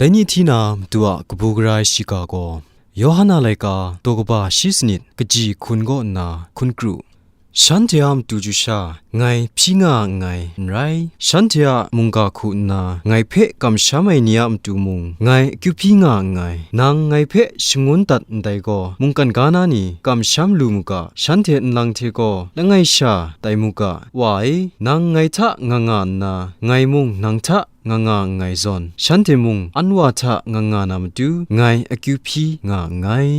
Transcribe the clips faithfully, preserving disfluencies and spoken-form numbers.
Dai ni hti na matu a kabu gara ai shiga gaw, Yawhan a laika daw kaba shi sanit kaji hkun kaw nna hkun kru. Shanhte a matu chyu sha ngai hpyi nga nngai n rai, shanhte a mungga hku nna ngai hpe kamsham ai ni a matu mung ngai akyu hpyi nga nngai. Nang ngai hpe shangun dat ndai gaw, mungkan ga na ni kamsham lu mu ga, shanhte nlang hte gaw langai sha tai mu ga. Wa e, nang ngai hta nga nga nna, ngai mung nang hta nga nga nngai zawn, shanhte mung an wa hta nga nga na matu, ngai akyu hpyi nga nngai.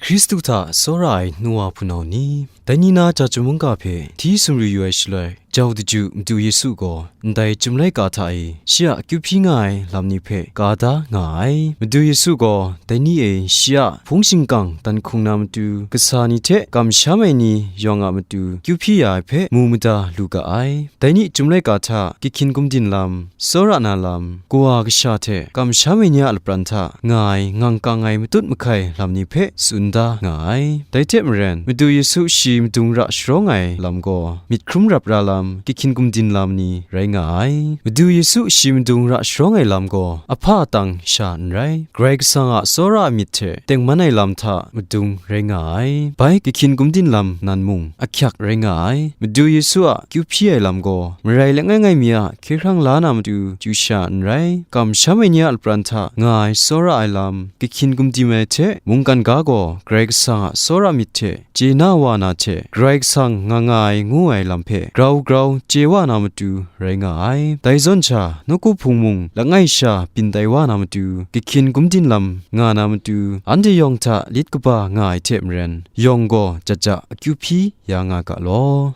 Hkristu hta tsawra ai nu wa hpunau ni, dai ni na Jahtum mungga hpe hti sumru yu ai shaloi, jau daju Madu Yesu gaw ndai Chyum laika hta e shi a akyu hpyi nga ai lam ni hpe ga da nga ai. Madu Yesu gaw dai ni e shi a hpung shingkang dan hkung na matu, kasa ni hte kamsham ai ni yawng a matu kyu hpyi ya ai hpe mu mada lu ga ai. Dai ni Chyum laika hta kihkyin gumdin lam, tsawra na lam, kawa kasha hte kamsham ai ni a lapran hta nga ai ngang kang ai matut mahkai lam ni hpe tsun da nga ai. Dai hte maren, Madu Yesu shi madung ra sharawng ai lam gaw, myit hkrum rap ra lam, kihkyin gumdin lam ni rai nga ai. Madu Yesu shi madung ra sharawng ai lam gaw, ahpa tang sha n rai, Karai Kasang a tsawra a myit hte tengman ai lam hta madung rai nga ai. Bai kihkyin gumdin lam nan mung ahkyak rai nga ai. Madu Yesu a kyu hpyi ai lam gaw, marai langai ngai mi a hkye hkrang la na matu chyu sha n rai, kamsham ai ni a lapran hta nga ai tsawra ai lam, kihkyin gumdin ai hte mungkan ga gaw Karai Kasang a tsawra myit hte chye na wa na hte Karai Kasang nga nga ai ngu ai lam hpe grau grau chye wa na matu rai nga ai. Dai zawn sha, nawku hpung mung langai sha byin tai wa na matu, kihkyin gumdin lam nga na matu, anhte yawng hta lit kaba nga ai hte maren, yawng gaw jaja akyu hpyi ya nga ga law.